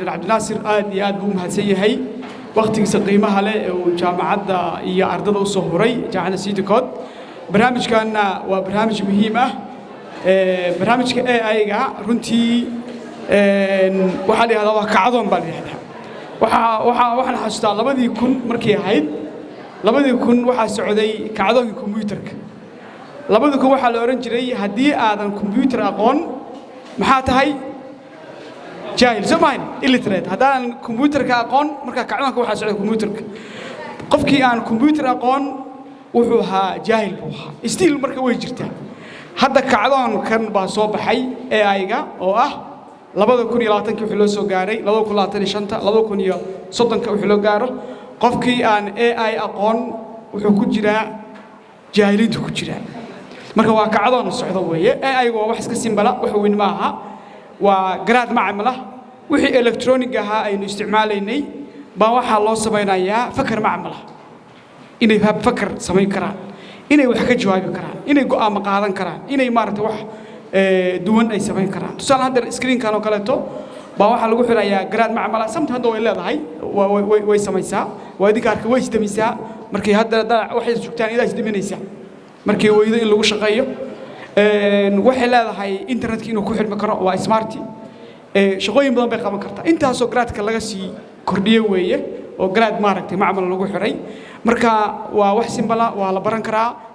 Injineer Cabdinaasir aad iyo aad buu u mahadsan yahay wakhtigiisa qiimaha leh ee uu jaamacadda iyo ardada u soo huray, jaamacadda City Code. Barnaamijkanna waa barnaamij muhiim ah. Barnaamijka AI-ga runtii waxaa la yihahdaa waa kacdoon baa la yihahdaa. Waxaan xasuustaa 2000 markay ahayd, 2000 waxaa socday kacdoonkii kombuyuutarka. 2000 waxaa la odhan jiray, haddii aadan kombuyuutar aqoon, maxaa tahay? Jaahil, soo maahan? Illiterate. Haddaanan kombuyuutarka aqoon, markaa kacdoonka waxaa socday kombuyuutarka, qofkii aan kombuyuutar aqoon wuxuu ahaa jaahil buu ahaa. Still marka way jirtaa. Hadda kacdoonkan baa soo baxay AI-ga oo ah 2020-kii wixii loo soo gaaray, 2025-ta, 2030-ka wixii loo gaaro, qofkii aan AI aqoon wuxuu ku jiraa jaahiliintu ku jiraa. Marka waa kacdoon socdo weeye. AI-gu waa wax iska simple ah, wax weyn maaha. Waa garaad macmal ah. Wixii electronic ahaa aynu isticmaalaynay baa waxaa loo samaynayaa fakar macmal ah, inay fakar samayn karaan, inay wax ka jawaabi karaan, inay go'aamo qaadan karaan, inay maaragtay wax duwan ay samayn karaan. Tusaale, hadda screenkan oo kaleeto baa waxaa lagu xirayaa garaad macmala. Samta hadda way leedahay, way samaysaa. Waa idinka arka, way isdemisaa markay hadda waxay sugtaan, idaa isdeminaysaa markay weydo in lagu shaqeeyo. Waxay leedahay internetka inuu ku xidhmi karo, waa smart. Shaqooyin badan bay qaban kartaa. Intaasoo garaadka laga sii kordhiye weeye oo garaad maaragtay macmal lagu xiray. Marka waa wax simple ah, waa la baran karaa.